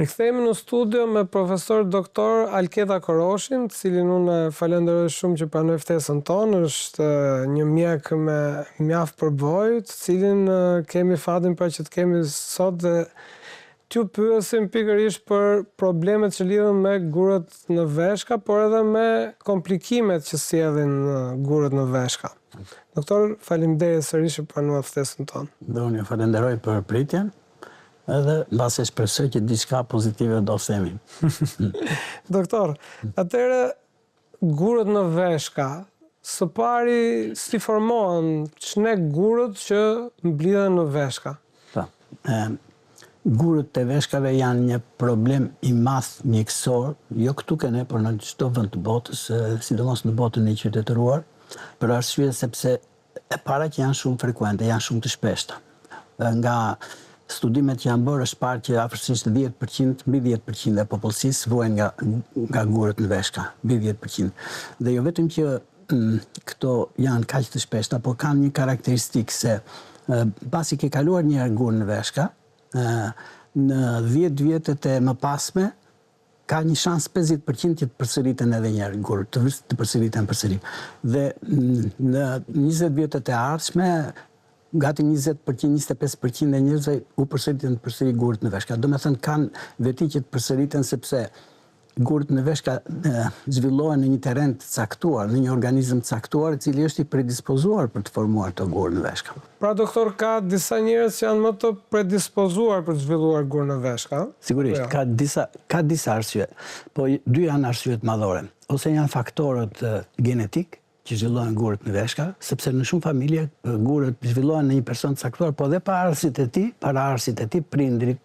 Rikthehemi në studio me profesor doktor Alketa Koroshin, të cilin unë e falenderoj shumë që pranoi ftesën tonë, është një mjek me mjaft përvojë, të cilin kemi fatin pra që të kemi sot dhe t'ju pyesim pikërisht për problemet që lidhen me gurët në veshka, por edhe me komplikimet që sjellin gurët në veshka. Doktor, faleminderit sërish që pranuat ftesën tonë. Dhe unë ju falenderoj për pritjen. Edhe mbase shpresoj që diçka pozitive do themi. Doktor, atëherë gurët në veshka, së pari si formohen, ç'ne gurët që mblidhen në veshka? Po. Gurët e veshkave janë një problem i madh mjekësor, jo këtu ke ne, por në çdo vend të botës, sidomos në botën e qytetëruar, për arsye sepse E para që janë shumë frekuente, janë shumë të shpeshta. Nga studimet që janë bërë është parë që afërsisht 10%, mbi 10% e popullsisë vuajnë nga nga gurët në veshka, mbi 10%. Dhe jo vetëm që mm, këto janë kaq të shpeshta, por kanë një karakteristikë se pasi ke kaluar një herë gur në veshka, në 10 vjetët e mëpasme Ka një shans 50% që të përsëriten edhe një herë gurët, të, të përsëriten përsëri. Dhe në 20 vjetët e ardhshme, gati 20%, 25% e njerëzve u përsëriten përsëri gurët në veshka. Domethënë kanë veti që të përsëriten sepse gurët në veshka zhvillohen në një terren të caktuar, në një organizëm të caktuar, i cili është i predispozuar për të formuar këto gurë në veshka. Pra doktor ka disa njerëz që janë më të predispozuar për të zhvilluar gurë në veshka, ë? Sigurisht, jo? ka disa ka disa arsye. Po dy janë arsyet madhore. Ose janë faktorët genetikë që zhvillohen gurët në veshka, sepse në shumë familje gurët zhvillohen në një person të caktuar, po dhe paraardhësit e tij, paraardhësit e tij, prindërit,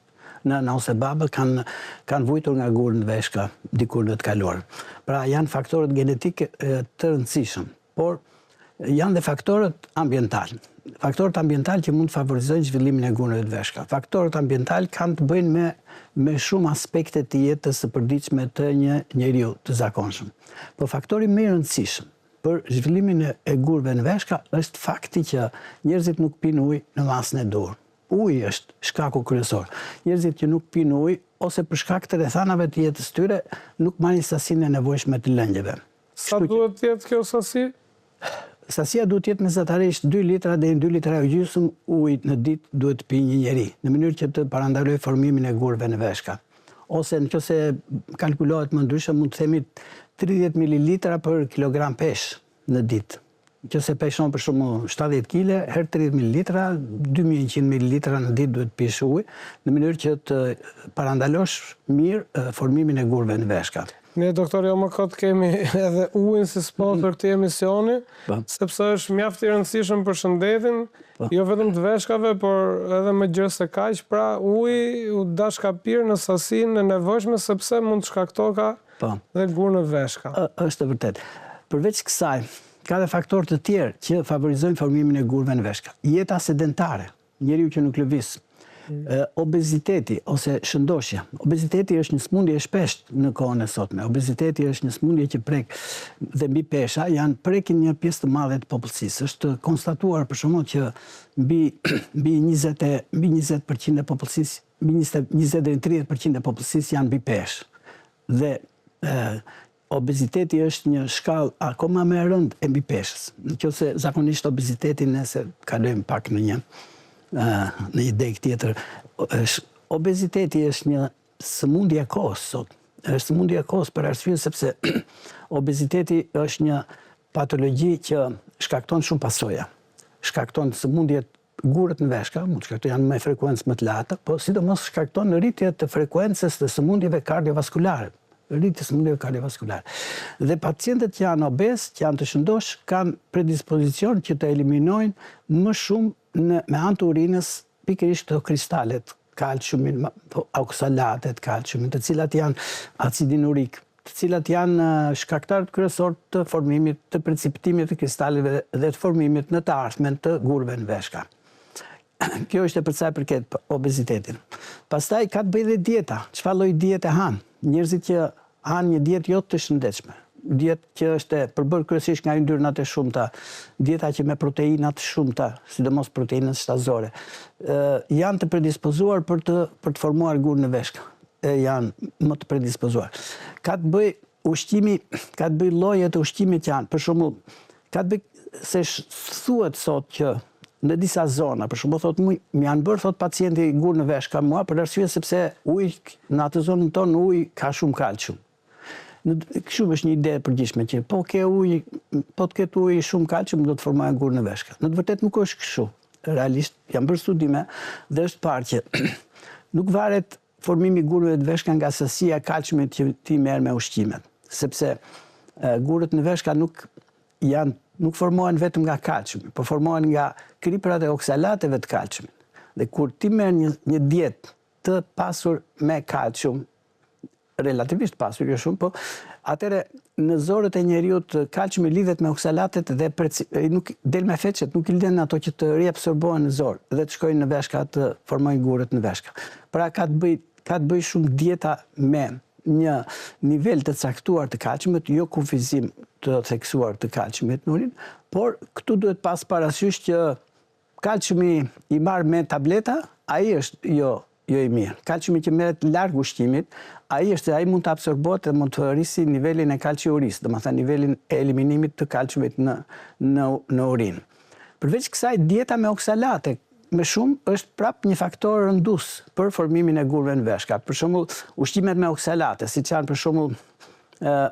nëna ose baba kanë kanë vujtur nga gurët në veshka dikur në të kaluarën. Pra janë faktorët genetikë të rëndësishëm. Por, janë dhe faktorët ambientalë. Faktorët ambientalë që mund të favorizojnë zhvillimin e gurëve të veshka. Faktorët ambientalë kanë të bëjnë me me shumë aspekte të jetës së përditshme të një njeriu të zakonshëm. Po faktori më i rëndësishëm për zhvillimin e gurëve në veshka është fakti që njerëzit nuk pinë ujë në masën e duhur. Uji është shkaku kryesor. Njerëzit që nuk pinë ujë ose për shkak të rrethanave të jetës tyre nuk marrin sasinë e nevojshme të lëngjeve. Sa duhet të jetë kjo sasi? Sasia duhet të jetë mesatarisht 2 litra deri në 2 litra e gjysmë ujë në ditë duhet të pijë një njeri, në mënyrë që të parandalojë formimin e gurëve në veshka. Ose në qoftë se kalkulohet më ndryshe, mund të themi 30 mililitra për kilogram peshë në ditë. Në qoftë se peshon për shembull 70 kile, herë 30 mililitra, 2100 mililitra në ditë duhet të pish ujë, në mënyrë që të parandalosh mirë formimin e gurëve në veshka. Ne doktor jo më kot kemi edhe ujin si sponsor këtij emisioni, po. sepse është mjaft i rëndësishëm për shëndetin, po. jo vetëm të veshkave, por edhe më gjerë se kaq, pra uji u dashka pirë në sasinë e nevojshme sepse mund të shkaktoka Po. Dhe gurë në veshka. Është e vërtetë. Përveç kësaj, ka dhe faktorë të tjerë që favorizojnë formimin e gurëve në veshka. Jeta sedentare, njeriu që nuk lëviz, mm. obeziteti ose shëndoshja. Obeziteti është një sëmundje e shpeshtë në kohën e sotme. Obeziteti është një sëmundje që prek dhe mbipesha janë prekin një pjesë të madhe të popullsisë. Është konstatuar për shembull që mbi mbi 20 e mbi 20% e popullsisë mbi 20 20 deri në 30% e popullsisë janë mbi peshë. Dhe obeziteti është një shkallë akoma më e rëndë e mbipeshës. Në qoftë se zakonisht obeziteti nëse kalojmë pak në një në një degë tjetër, është obeziteti është një sëmundje e kohës sot. Është sëmundje e kohës për arsye sepse obeziteti është një patologji që shkakton shumë pasoja. Shkakton sëmundje Gurët në veshka mund të shkaktojnë janë me frekuencë më të lartë, po sidomos shkakton rritje të frekuencës të sëmundjeve kardiovaskulare, rritje të sëmundjeve kardiovaskulare. Dhe pacientët që janë obezë, që janë të shëndoshë, kanë predispozicion që të eliminojnë më shumë në me anë të urinës pikërisht këto kristalet, kalciumin, po, oksalatet, kalciumin, të cilat janë acidin urik, të cilat janë shkaktarët kryesorë të formimit të precipitimit të kristaleve dhe të formimit në të ardhmen të gurëve në veshka. Kjo është e për sa i përket obezitetin. Pastaj ka të bëjë dhe dieta, çfarë lloj diete han? Njerëzit që hanë një dietë jo të shëndetshme, dietë që është e përbërë kryesisht nga yndyrnat e shumta, dieta që me proteina të shumta, sidomos proteinat shtazore, janë të predispozuar për të për të formuar gurë në veshka. janë më të predispozuar. Ka të bëjë ushqimi, ka të bëjë llojet e ushqimit që janë. Për shembull, ka të bëjë se thuhet sot që në disa zona, për shembull thotë mu, më janë bërë thotë pacienti gur në veshka mua për arsye sepse uji në atë zonën tonë uji ka shumë kalcium. Në, kështu është një ide e përgjithshme që po ke ujë, po të ketë ujë shumë kalcium do të formohen gurë në veshka. Në të vërtetë nuk është kështu. Realisht janë bërë studime dhe është parë që nuk varet formimi i gurëve të veshka nga sasia e kalciumit që ti merr me ushqimet, sepse gurët në veshka nuk janë nuk formohen vetëm nga kalciumi, por formohen nga kripërat e oksalateve të kalciumit. Dhe kur ti merr një një dietë të pasur me kalcium, relativisht pasur, jo shumë, po atëherë në zorrët e njeriut kalciumi lidhet me oksalatet dhe preci, nuk del me feçet, nuk i lën ato që të riabsorbohen në zorrë dhe të shkojnë në veshka të formojnë gurët në veshka. Pra ka të bëjë ka të bëjë shumë dieta me një nivel të caktuar të kalciumit, jo kufizim të theksuar të kalciumit në urinë, por këtu duhet pas parasysh që Kalciumi i marrë me tableta, ai është jo jo i mirë. Kalciumi që merret larg ushqimit, ai është ai mund të absorbohet dhe mund të rrisi nivelin e kalciurisë, domethënë nivelin e eliminimit të kalciumit në në në urinë. Përveç kësaj, dieta me oksalate me shumë është prapë një faktor rëndues për formimin e gurëve në veshka. Për shembull, ushqimet me oksalate, siç janë për shembull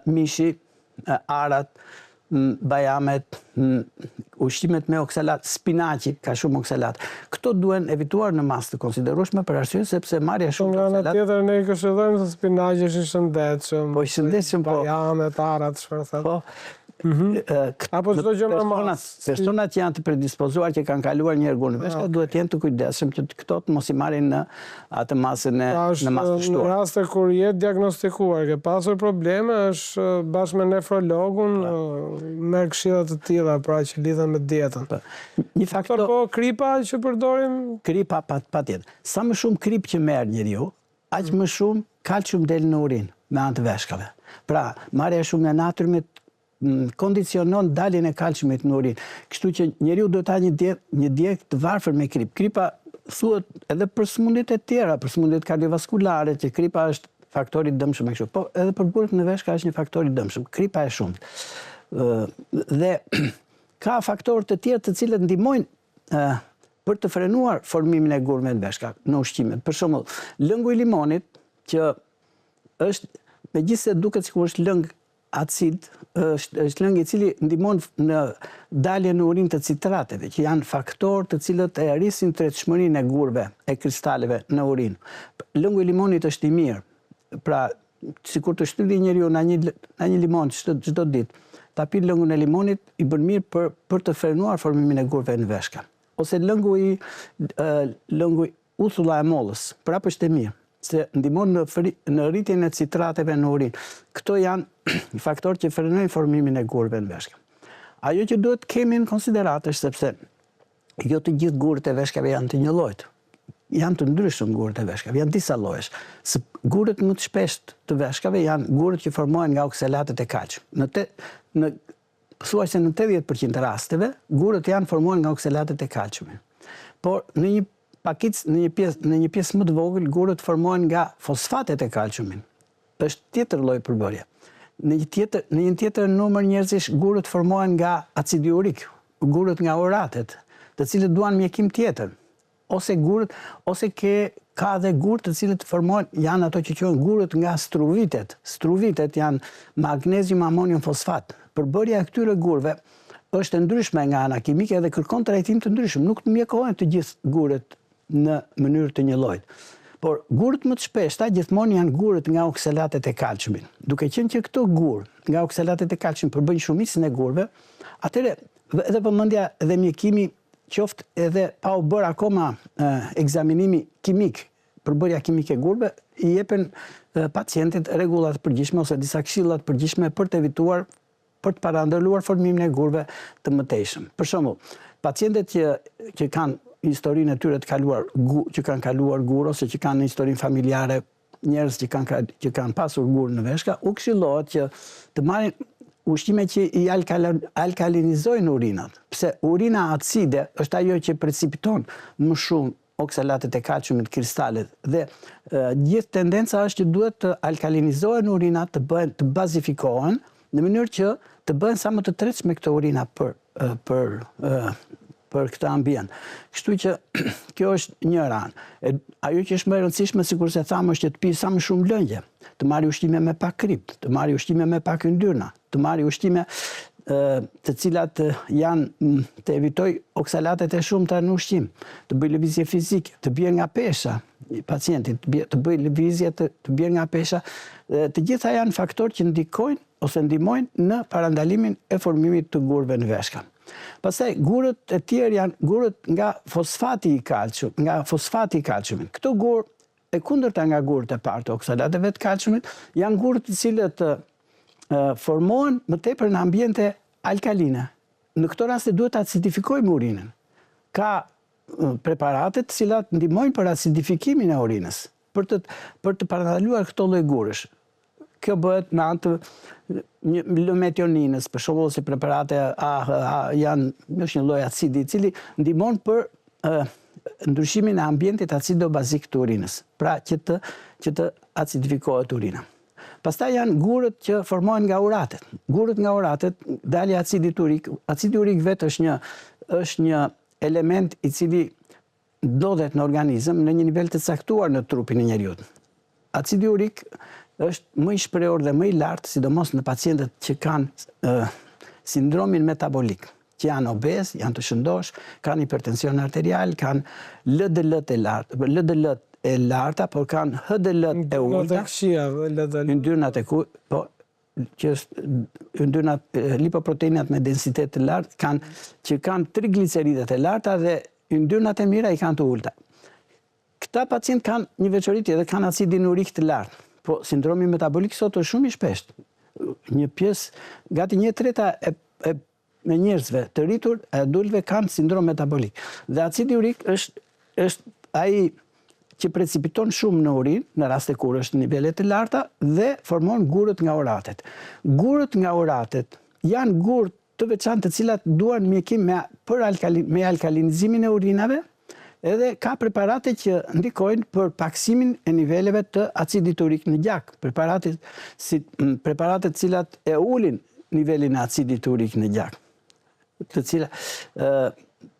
mishi, arrat, bajamet, ushqimet me oksalat, spinaqi ka shumë oksalat. Këto duhen evituar në masë të konsiderueshme për arsye sepse marrja e shumë oksalat. Nga ana tjetër ne i këshillojmë se spinaqi është i shëndetshëm. Po i shëndetshëm po. Bajamet, arrat, çfarë thotë. Po. Mhm. Apo çdo gjë me masë. Personat që janë të predispozuar që kanë kaluar një herë gur në veshka duhet të jenë të kujdesshëm që këto të mos i marrin në atë masën e pra në masë të shtuar. Në raste kur je diagnostikuar, ke pasur probleme, është bashkë me nefrologun, po. merr këshilla të tilla, pra që lidhen me dietën. Po. Një faktor po kripa që përdorim? Kripa patjetër. Sa më shumë kripë që merr njeriu, aq më shumë kalcium del në urinë me anë të veshkave. Pra, marrja e shumë e natriumit kondicionon daljen e kalciumit në urinë. Kështu që njeriu duhet të hajë një dietë, një dietë të varfër me kripë. Kripa thuhet edhe për sëmundjet e tjera, për sëmundjet kardiovaskulare, që kripa është faktor i dëmshëm e kështu. Po edhe për gurët në veshka është një faktor i dëmshëm, kripa e shumtë. Dhe ka faktorë të tjerë të cilët ndihmojnë për të frenuar formimin e gurëve në veshka në ushqimet. Për shembull, lëngu i limonit që është megjithëse duket sikur është lëng acid është është lëng i cili ndihmon në daljen në urinë të citrateve, që janë faktorë të cilët e rrisin tretshmërinë e gurëve, e kristaleve në urinë. Lëngu i limonit është i mirë. Pra, sikur të shtrydhi njeriu nga një nga një limon çdo çdo ditë, ta pi lëngun e limonit i bën mirë për për të frenuar formimin e gurëve në veshka. Ose lëngu i lëngu Uthulla e mollës, prapë është e mirë, se ndihmon në në rritjen e citrateve në urinë. Këto janë faktorë që frenojnë formimin e gurëve në veshka. Ajo që duhet të kemi në konsideratë është sepse jo të gjithë gurët e veshkave janë të njëllojtë. Janë të ndryshëm gurët e veshkave, janë disa llojesh. Se gurët më të shpeshtë të veshkave janë gurët që formohen nga oksalatet e kalciumit. Në te, në Thuajse në 80% të rasteve, gurët janë formuar nga oksalatet e kalciumit. Por në një pakicë, në një pjesë, në një pjesë më të vogël, gurët formohen nga fosfatet e kalciumit. Është tjetër lloj përbërje. Në një tjetër, në një tjetër numër njerëzish gurët formohen nga acidi urik, gurët nga uratet, të cilët duan mjekim tjetër. Ose gurët, ose ke ka dhe gurë të cilët formohen, janë ato që quhen gurët nga struvitet. Struvitet janë magnezium amonium fosfat. Përbërja e këtyre gurëve është e ndryshme nga ana kimike dhe kërkon trajtim të ndryshëm. Nuk mjekohen të gjithë gurët në mënyrë të njëllojtë. Por gurët më të shpeshta gjithmonë janë gurët nga oksalatet e kalciumit. Duke qenë që këto gurë nga oksalatet e kalciumit përbëjnë shumicën e gurëve, atëherë edhe vëmendja dhe mjekimi qoftë edhe pa u bërë akoma ekzaminimi kimik, përbërja kimike e gurëve, i jepen pacientit rregulla të përgjithshme ose disa këshilla të përgjithshme për të evituar për të parandaluar formimin e gurëve të mëtejshëm. Për shembull, pacientët që që kanë historinë e tyre të kaluar, gu, që kanë kaluar gurë ose që kanë historinë familjare njerëz që kanë që kanë pasur gurë në veshka, u këshillohet që të marrin ushqime që i alkalinizojnë urinat. Pse urina acide është ajo që precipiton më shumë oksalatet e kalciumit, kristalet dhe gjithë tendenca është që duhet të alkalinizohen urinat, të bëhen të bazifikohen në mënyrë që të bëhen sa më të tretshme këto urina për për për këtë ambient. Kështu që kjo është njëra anë. E, ajo që është më e rëndësishme, sikurse thamë, është që të pijë sa më shumë lëngje, të marrë ushqime me pak kripë, të marrë ushqime me pak yndyrna, të marrë ushqime të cilat janë të evitojë oksalatet e shumta në ushqim, të bëjë lëvizje fizike, të bjerë nga pesha pacienti, të bjerë, të bëjë lëvizje të, të bjerë nga pesha, dhe të gjitha janë faktorë që ndikojnë ose ndihmojnë në parandalimin e formimit të gurëve në veshka. Pastaj gurët e tjerë janë gurët nga fosfati i kalcium, nga fosfati i kalciumit. Këto gurë e kundërta nga gurët e parë të oksalateve të kalciumit, janë gurë të cilët formohen më tepër në ambiente alkaline. Në këto raste duhet të acidifikojmë urinën. Ka preparate të cilat ndihmojnë për acidifikimin e urinës, për të për të parandaluar këto lloj gurësh. Kjo bëhet me anë të një L-metioninës, për shembull ose preparate AHA janë është një lloj acidi i cili ndihmon për ndryshimin e ambientit acido-bazik të urinës, pra që të që të acidifikohet urina. Pastaj janë gurët që formohen nga uratet. Gurët nga uratet, dalja e acidit urik, acidi urik vetë është një është një element i cili ndodhet në organizëm në një nivel të caktuar në trupin e njeriut. Acidi urik është më i shprehur dhe më i lartë, sidomos në pacientët që kanë sindromin metabolik, që janë obez, janë të shëndoshë, kanë hipertension arterial, kanë LDL të lartë, LDL e larta, por kanë HDL e ulëta. Yndyrnat e ku, po që është yndyrnat lipoproteinat me densitet të lartë kanë që kanë trigliceridet e larta dhe yndyrnat e mira i kanë të ulëta. Këta pacientë kanë një veçori tjetër, kanë acidin urik të lartë. Po sindromi metabolik sot është shumë i shpeshtë. Një pjesë, gati një e treta e, e e njerëzve të rritur, e adultëve kanë sindrom metabolik. Dhe acidi urik është është ai që precipiton shumë në urinë, në raste kur është në nivele të larta dhe formon gurët nga uratet. Gurët nga uratet janë gurë të veçantë të cilat duan mjekim me për alkali, me alkalinizimin e urinave, edhe ka preparate që ndikojnë për pakësimin e niveleve të acidit urik në gjak, preparate si preparate të cilat e ulin nivelin e acidit urik në gjak, të cilat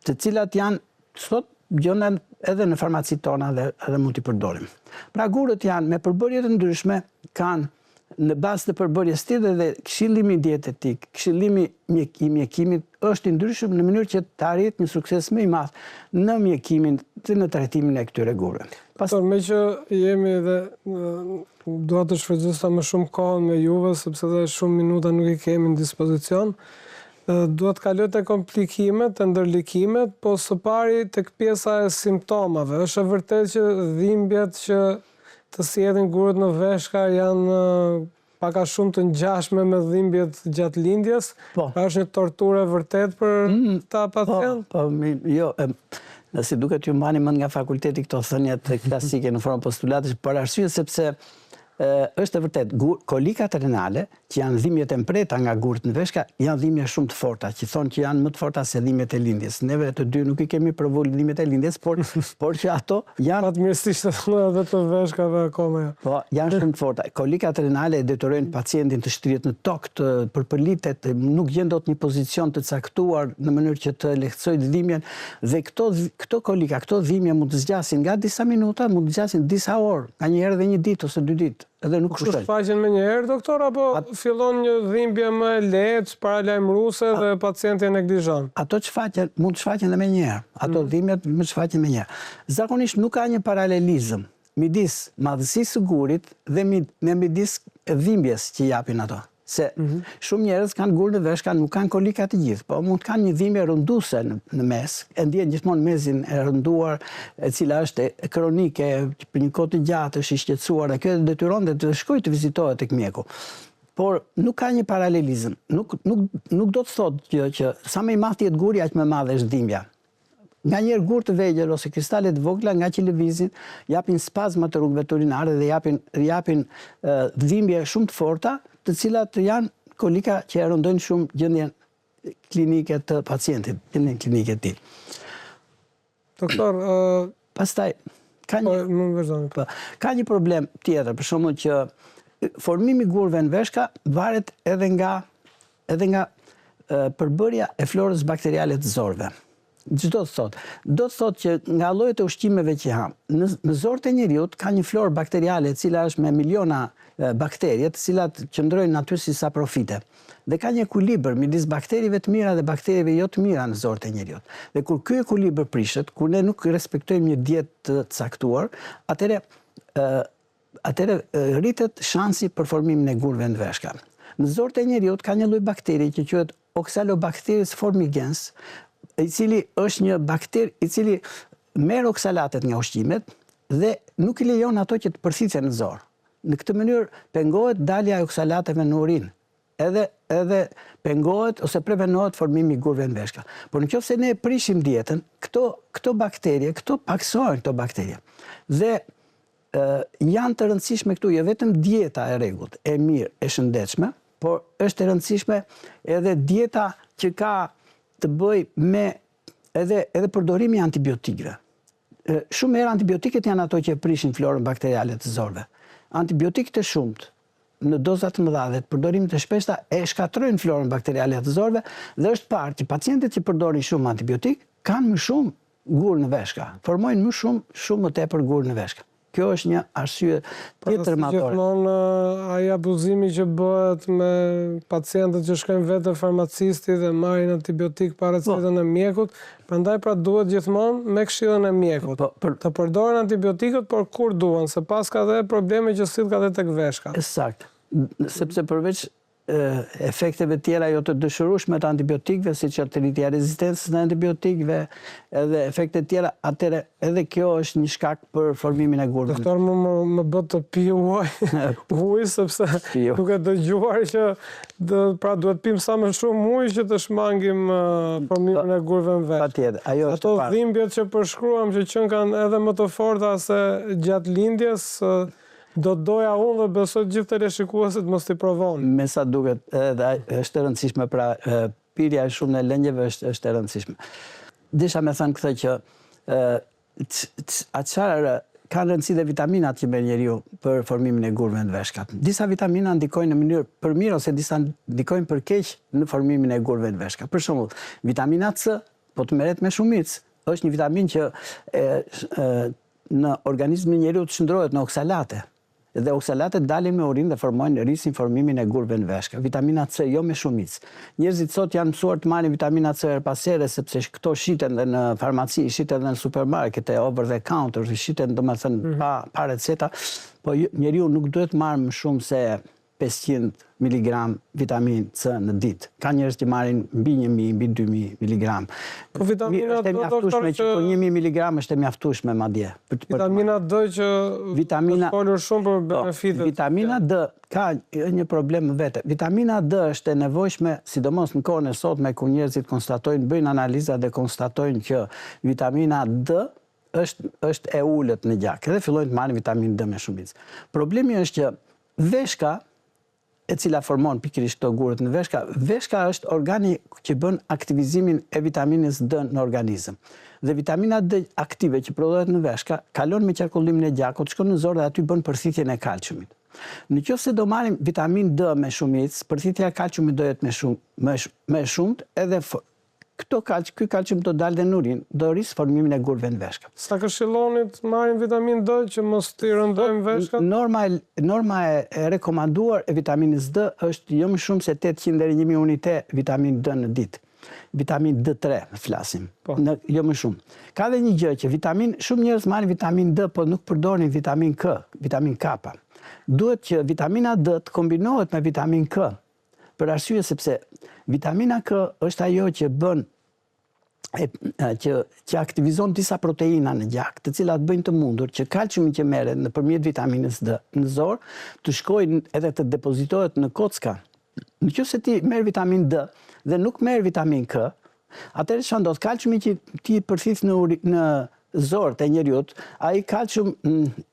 të cilat janë sot gjenden edhe në farmacitë tona dhe edhe mund t'i përdorim. Pra gurët janë me përbërje të ndryshme, kanë në bazë të përbërjes tij dhe këshillimi dietetik, këshillimi mjek, i mjekimit është i ndryshëm në mënyrë që të arrihet një sukses më i madh në mjekimin dhe në trajtimin e këtyre gurëve. Pas... Por meqë jemi dhe dua të shfrytëzoj sa më shumë kohën me juve, sepse dhe shumë minuta nuk i kemi në dispozicion, dua të kaloj te komplikimet, te ndërlikimet, po së pari tek pjesa e simptomave. Është e vërtetë që dhimbjet që të sjellin gurët në veshka janë pak a shumë të ngjashme me dhimbjet gjatë lindjes. Po. Pra është një torturë e vërtetë për mm, këta po, pacientë? Po, po, jo, nëse duket ju mbani mend nga fakulteti këto thëniet klasike në formë postulatesh, për arsye sepse është e vërtetë, kolikat renale, që janë dhimbjet e mprehta nga gurët në veshka, janë dhimbje shumë të forta, që thonë që janë më të forta se dhimbjet e lindjes. Neve të dy nuk i kemi provu dhimbjet e lindjes, por por që ato janë Fatmirësisht edhe të veshkave akoma jo. Po, janë shumë të forta. Kolikat renale e detyrojnë pacientin të shtrihet në tokë, të përpëlitet, nuk gjen dot një pozicion të caktuar në mënyrë që të lehtësojë dhimbjen dhe këto këto kolika, këto dhimbje mund të zgjasin nga disa minuta, mund të zgjasin disa orë, nganjëherë edhe një ditë ose dy ditë. Edhe nuk Kështu shfaqen menjëherë doktor apo fillon një dhimbje më e lehtë paralajmëruese dhe pacienti e neglizhon? Ato shfaqen, mund të shfaqen dhe menjëherë. Ato mm. dhimbjet mund të shfaqen menjëherë. Zakonisht nuk ka një paralelizëm midis madhësisë së gurit dhe mid, me midis dhimbjes që japin ato. Se mm -hmm. shumë njerëz kanë gurë në veshka, nuk kanë kolika të gjithë, po mund të kanë një dhimbje rënduese në, në mes, e ndjen gjithmonë mezin e rënduar, e cila është e, kronike, që për një kohë të gjatë është i shqetësuar dhe kjo e detyron dhe të shkojë të vizitohet tek mjeku. Por nuk ka një paralelizëm. Nuk nuk nuk do të thotë që, që sa më i madh të jetë guri, aq më e madhe është dhimbja. Nganjëherë gurë të vegjël ose kristale të vogla nga që lëvizin, japin spazma të rrugëve urinare dhe japin japin dhimbje shumë të forta, të cilat janë kolika që e rëndojnë shumë gjendjen klinike të pacientit, gjendjen klinike të tij. Doktor, ë. Pastaj ka një po, mund vazhdoni. Po, ka një problem tjetër, për shembull që formimi i gurëve në veshka varet edhe nga edhe nga përbërja e florës bakteriale të zorrëve. Ç'do të thotë? Do të thotë që nga llojet e ushqimeve që hamë, në, në zorrët e njeriut ka një florë bakteriale e cila është me miliona bakterie, të cilat qëndrojnë aty si saprofite. Dhe ka një ekuilibër midis bakterieve të mira dhe bakterieve jo të mira në zorrët e njeriut. Dhe kur ky ekuilibër prishet, kur ne nuk respektojmë një dietë të caktuar, atëherë atëherë rritet shansi për formimin e gurëve në veshka. Në zorrët e njeriut ka një lloj bakterie që quhet Oxalobacteres formigenes, i cili është një bakter i cili merr oksalatet nga ushqimet dhe nuk i lejon ato që të përthithen në zorrë. Në këtë mënyrë pengohet dalja e oksalateve në urinë. Edhe edhe pengohet ose prevenohet formimi i gurëve në veshka. Por në qoftë se ne e prishim dietën, këto këto bakterie, këto pakësohen këto bakterie. Dhe ë janë të rëndësishme këtu jo vetëm dieta e rregullt, e mirë, e shëndetshme, por është e rëndësishme edhe dieta që ka të bëjë me edhe edhe përdorimi i antibiotikëve. Shumë herë antibiotikët janë ato që e prishin florën bakteriale të zorrëve. Antibiotikët e shumtë në doza të mëdha dhe të përdorimit të shpeshta e shkatërrojnë florën bakteriale të zorrëve dhe është parë që pacientët që përdorin shumë antibiotik kanë më shumë gurë në veshka, formojnë më shumë, shumë më tepër gurë në veshka. Kjo është një arsye pra, tjetër madhore. Gjithmonë ai abuzimi që bëhet me pacientët që shkojnë vetë te farmacisti dhe marrin antibiotik pa po. recetën e mjekut, prandaj pra duhet gjithmonë me këshillën e mjekut. Po, për... Të përdoren antibiotikët, por kur duhen, se paska dhe probleme që sillka dhe tek veshkat. E saktë. Sepse përveç efekteve tjera jo të dëshirueshme të antibiotikëve, siç është rritja e rezistencës ndaj antibiotikëve, edhe efekte tjera, atëherë edhe kjo është një shkak për formimin e gurëve. Doktor, më më, më bëtë të pi ujë, sepse duke dëgjuar që dë, pra duhet pim sa më shumë ujë që të shmangim formimin e gurëve në veshka. Patjetër, ajo është Ato dhimbjet që përshkruam që qenkan edhe më të forta se gjatë lindjes, Do të doja unë dhe besoj të gjithë teleshikuesit mos t'i provonin. Me sa duket edhe është e rëndësishme pra pirja e shumë e lëngjeve është është e rëndësishme. Desha me thënë këtë që a çfarë kanë rëndësi dhe vitaminat që merr njeriu për formimin e gurëve në veshka. Disa vitamina ndikojnë në mënyrë për mirë ose disa ndikojnë për keq në formimin e gurëve në veshka. Për shembull, vitamina C, po të merret me shumicë, është një vitaminë që e, e, në organizmin e njeriut shndërrohet në oksalate dhe oksalatet dalin me urinë dhe formojnë rrisin formimin e gurëve në veshka. Vitamina C jo me shumicë. Njerëzit sot janë mësuar të marrin vitamina C herë pas here sepse këto shiten dhe në farmaci, shiten dhe në supermarkete, over the counter, shiten domethënë mm -hmm. pa pa receta, po njeriu nuk duhet marrë më shumë se 500 miligram vitaminë C në ditë. Ka njerëz që marrin mbi 1000, mbi 2000 miligram. Po vitamina D është e mjaftueshme që po 1000 miligram është e mjaftueshme madje. Për të Vitamina D që vitamina është folur shumë për po, benefitet. Vitamina D ka një problem më vete. Vitamina D është e nevojshme, sidomos në kohën e sotme ku njerëzit konstatojnë, bëjnë analiza dhe konstatojnë që vitamina D është është e ulët në gjak dhe fillojnë të marrin vitaminë D me shumicë. Problemi është që veshka e cila formon pikërisht këto gurët në veshka, veshka është organi që bën aktivizimin e vitaminës D në organizëm. Dhe vitamina D aktive që prodhohet në veshka kalon me qarkullimin e gjakut, shkon në zorrë dhe aty bën përthithjen e kalciumit. Në qoftë se do marrim vitaminë D me shumicë, përthithja e kalciumit do jetë më shumë më më e shumtë edhe Këto kalç, ky kalcium do dalë dhe në urinë, do rrisë formimin e gurëve në veshka. Sa këshilloni të marrim vitaminë D që mos t'i rëndojmë veshkat? Norma e norma e, e rekomanduar e vitaminës D është jo më shumë se 800 deri 1000 unite vitaminë D në ditë. Vitaminë D3 flasim. Po. Në, jo më shumë. Ka dhe një gjë që vitamin, shumë njerëz marrin vitaminë D, po nuk përdorin vitaminë K, vitaminë K. Duhet që vitamina D të kombinohet me vitaminë K. Për arsye sepse vitamina K është ajo që bën e, që që aktivizon disa proteina në gjak, të cilat bëjnë të mundur që kalciumi që merret nëpërmjet vitaminës D në zorrë të shkojë edhe të depozitohet në kocka. Në qoftë se ti merr vitaminë D dhe nuk merr vitaminë K, atëherë çfarë ndodh? Kalciumi që ti përthith në uri, në zorrët e njeriut, ai kalcium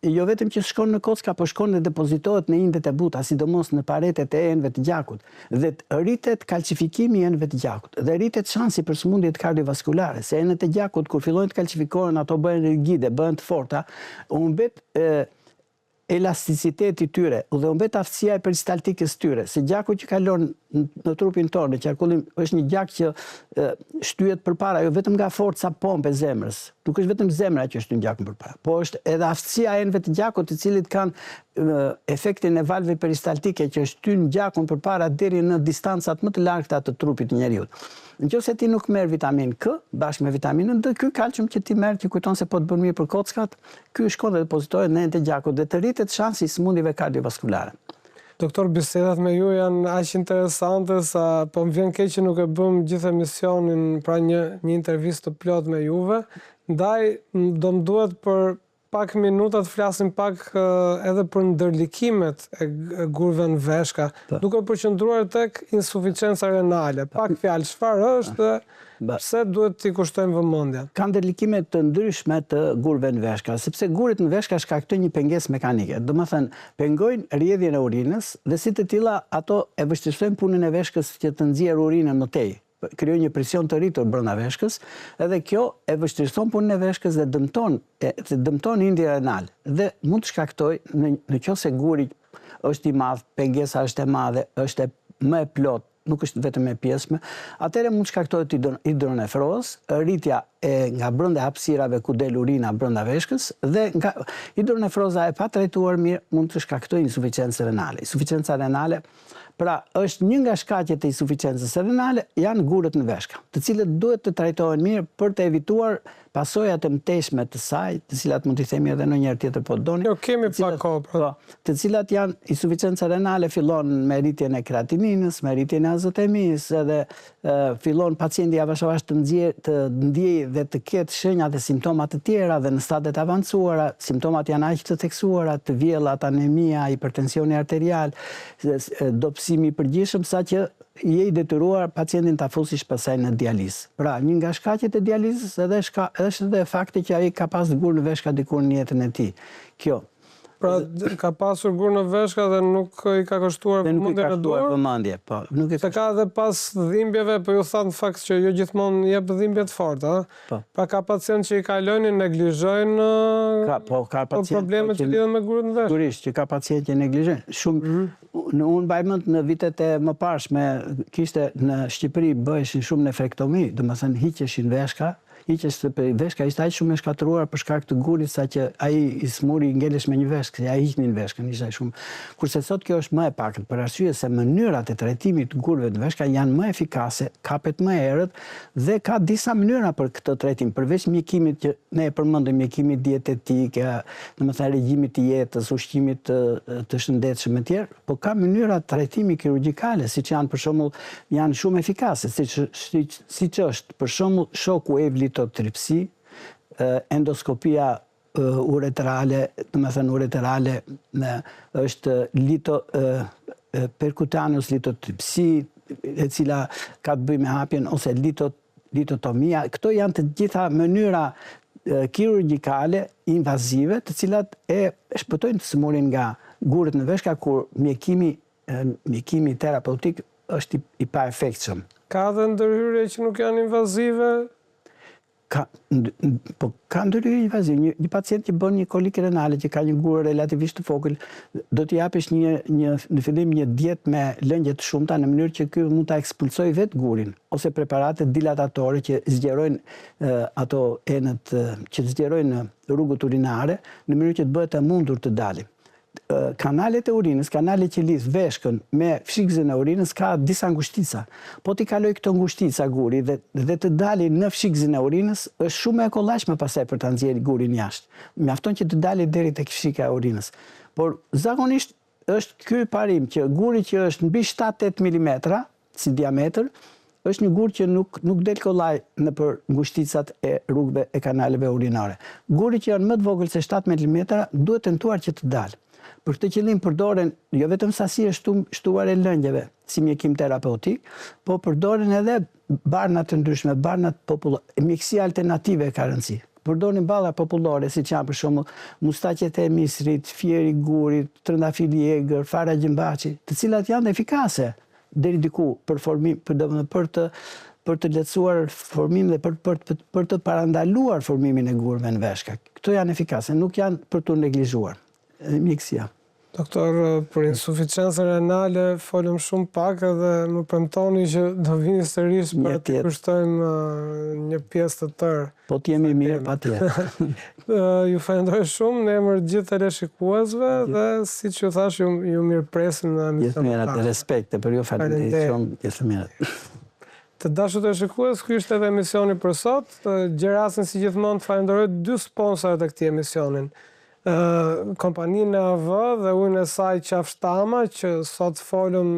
jo vetëm që shkon në kocka, po shkon dhe depozitohet në indet e buta, sidomos në paretet e enëve të gjakut, dhe rritet kalcifikimi i enëve të gjakut, dhe rritet shansi për sëmundjet kardiovaskulare, se enët e gjakut kur fillojnë të kalcifikohen ato bëhen rigide, bëhen të forta, humbet elasticiteti i tyre dhe humbet aftësia e peristaltikës së tyre, se gjaku që kalon në trupin tonë, në qarkullim, është një gjak që shtyhet përpara, jo vetëm nga forca pompë e zemrës. Nuk është vetëm zemra që shtyn gjakun përpara, po është edhe aftësia e enëve të gjakut, të cilit kanë efektin e valëve peristaltike që shtyn gjakun përpara deri në distancat më të largëta të trupit të njeriut. Në qoftë se ti nuk merr vitaminë K bashkë me vitaminën D, ky kalcium që ti merr që kujton se po të bën mirë për kockat, Ky shkon dhe depozitohet në enët e gjakut dhe të rritet shansi i sëmundjeve kardiovaskulare. Doktor bisedat me ju janë aq interesante sa po më vjen keq që nuk e bëmë gjithë emisionin, pra një një intervistë të plotë me juve, ndaj do më duhet për pak minuta të flasim pak edhe për ndërlikimet e gurëve në veshka, duke u përqendruar tek insuficienca renale. Pak fjalë, çfarë është dhe Pse duhet t'i kushtojmë vëmendje? Ka ndërlikime të ndryshme të gurëve në veshka, sepse gurët në veshka shkaktojnë një pengesë mekanike, domethënë, pengojnë rrjedhjen e urinës dhe si të tilla ato e vështirësojnë punën e veshkës që të nxjerrë urinën më tej, krijojnë një presion të rritur brenda veshkës dhe kjo e vështirëson punën e veshkës dhe dëmton e dëmton indin renal dhe mund të shkaktojë në në qoftë se guri është i madh, pengesa është e madhe, është e më e plotë, nuk është vetëm e pjesshme, atëherë mund të shkaktohet hidronefrozë, rritja e nga brenda hapësirave ku del urina brenda veshkës dhe nga hidronefroza e patrajtuar mirë mund të shkaktojë insuficiencë renale. Insuficienca renale, pra është një nga shkaqet e insuficiencës renale janë gurët në veshka, të cilët duhet të trajtohen mirë për të evituar pasojat e mëtejshme të saj, të cilat mund t'i themi edhe ndonjëherë tjetër po të doni. Jo, kemi pak kohë, pra. Po, të cilat janë insuficienca renale fillon me rritjen e kreatininës, me rritjen e azotemisë, edhe fillon pacienti avash avash të nxjerr, të ndjejë dhe të ketë shenja dhe simptoma të tjera dhe në stadet e avancuara, simptomat janë aq të theksuara, të vjellat, anemia, hipertensioni arterial, dobësimi i përgjithshëm, saqë je i detyruar pacientin ta fusish pastaj në dializë. Pra, një nga shkaqet e dializës edhe shka, është edhe fakti që ai ka pas gur në veshka dikur në jetën e tij. Kjo. Pra, ka pasur gur në veshka dhe nuk i ka kushtuar vëmendjen e duhur? Vëmendje, po. Nuk i ka. Se ka edhe pas dhimbjeve, po ju thatë në fakt që jo gjithmonë jep dhimbje të forta, ë? Po. Pra ka pacientë që i kalojnë, i neglizhojnë ka, po, ka pacientë, problemet që lidhen me gurët në veshka. Sigurisht që ka pacientë që neglizhojnë. Shumë mm -hmm. në unë mbaj mend në vitet e mëparshme kishte në Shqipëri bëheshin shumë nefrektomi, domethënë hiqeshin veshka, hiqesh se veshka ishte aq shumë e shkatërruar për shkak të gurit saqë ai i sëmuri ngelesh me një veshkë, se ia hiqnin veshkën, ishte shumë. Kurse sot kjo është më e pakët, për arsye se mënyrat e trajtimit të gurëve të veshka janë më efikase, kapet më herët Dhe ka disa mënyra për këtë trajtim, përveç mjekimit që ne e përmendëm, mjekimit dietetik, domethënë regjimit të jetës, ushqimit të, të shëndetshëm etj, po ka mënyra trajtimi kirurgjikale, siç janë për shembull, janë shumë efikase, siç siç siç është për shembull shock wave litotripsi, endoskopia ureterale, domethënë ureterale është lito percutaneous litotripsi, e cila ka të bëjë me hapjen ose lito litotomia. Këto janë të gjitha mënyra kirurgjikale invazive, të cilat e shpëtojnë të sëmurin nga gurët në veshka kur mjekimi mjekimi terapeutik është i, i paefektshëm. Ka dhe ndërhyrje që nuk janë invazive? Ka, po ka ndërhyrje invazive. Një, një pacient që bën një kolikë renale që ka një gur relativisht të vogël, do t'i japësh një një në fillim një dietë me lëngje të shumta në mënyrë që ky mund ta ekspulsojë vetë gurin ose preparate dilatatore që zgjerojnë ato enët që zgjerojnë rrugët urinare në mënyrë që të bëhet e mundur të dalin. Kanalet e urinës, kanalet që lidh veshkën me fshikëzën e urinës ka disa ngushtica. Po t'i kalojë këto ngushtica guri dhe dhe të dali në fshikëzën e urinës, është shumë më e kollajshme pastaj për ta nxjerrë gurin jashtë. Mjafton që të dali deri tek fshika e urinës. Por zakonisht është ky parim që guri që është mbi 7-8 milimetra, si diametër, është një gur që nuk nuk del kollaj nëpër ngushticat e rrugëve e kanaleve urinore. Guri që janë më të vogël se 7 milimetra duhet tentuar që të dalë. Për këtë qëllim përdoren jo vetëm sasi e shtum, shtuar e lëngjeve si mjekim terapeutik, po përdoren edhe barna të ndryshme, barnat popullore. Mjekësia alternative ka rëndësi. Përdorni balla popullore, siç janë për shembull mustaqet e misrit, fieri i gurit, trëndafili i egër, fara gjëmbaçi, të cilat janë efikase deri diku për formim, për domethënë për të për të lehtësuar formimin dhe për për të për të parandaluar formimin e gurëve në veshka. Këto janë efikase, nuk janë për t'u neglizhuar. Mjekësia. Doktor, për insuficiencën renale folëm shumë pak edhe më premtoni që do vini sërish për të kushtojmë një pjesë të tërë. Po të jemi mirë, patjetër. Ju falenderoj shumë në emër të gjithë teleshikuesve dhe siç ju thashë ju, ju mirëpresim në emisionin. Gjithë mirat, respekte për ju, faleminderit shumë, gjithë mirat. Të dashur teleshikues, ky ishte edhe emisioni për sot. Gjej rastin si gjithmonë të falenderoj dy sponsorët e këtij emisionin. Kompaninë EAV dhe ujin e saj Qafë Shtama që sot folëm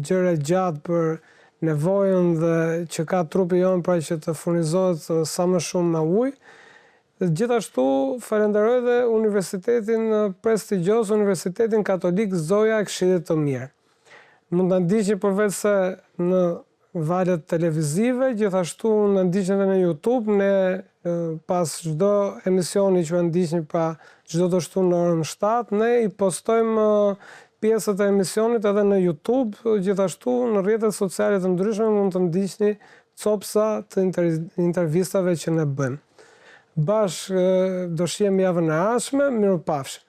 gjerë e gjatë për nevojën dhe që ka trupi jonë pra që të furnizohet sa më shumë me ujë. Gjithashtu falenderoj dhe Universitetin prestigjioz Universitetin Katolik Zoja e Këshillit të Mirë. Mund të na ndiqni përveçse në valët televizive, gjithashtu na ndiqni edhe në YouTube, ne pas çdo emisioni që e ndiqni pra çdo të shtunë në orën 7, ne i postojmë pjesët e emisionit edhe në YouTube, gjithashtu në rrjetet sociale të ndryshme mund të ndiqni copsa të intervistave që ne bëjmë. Bashkë do shihemi javën e ardhshme, mirupafshim.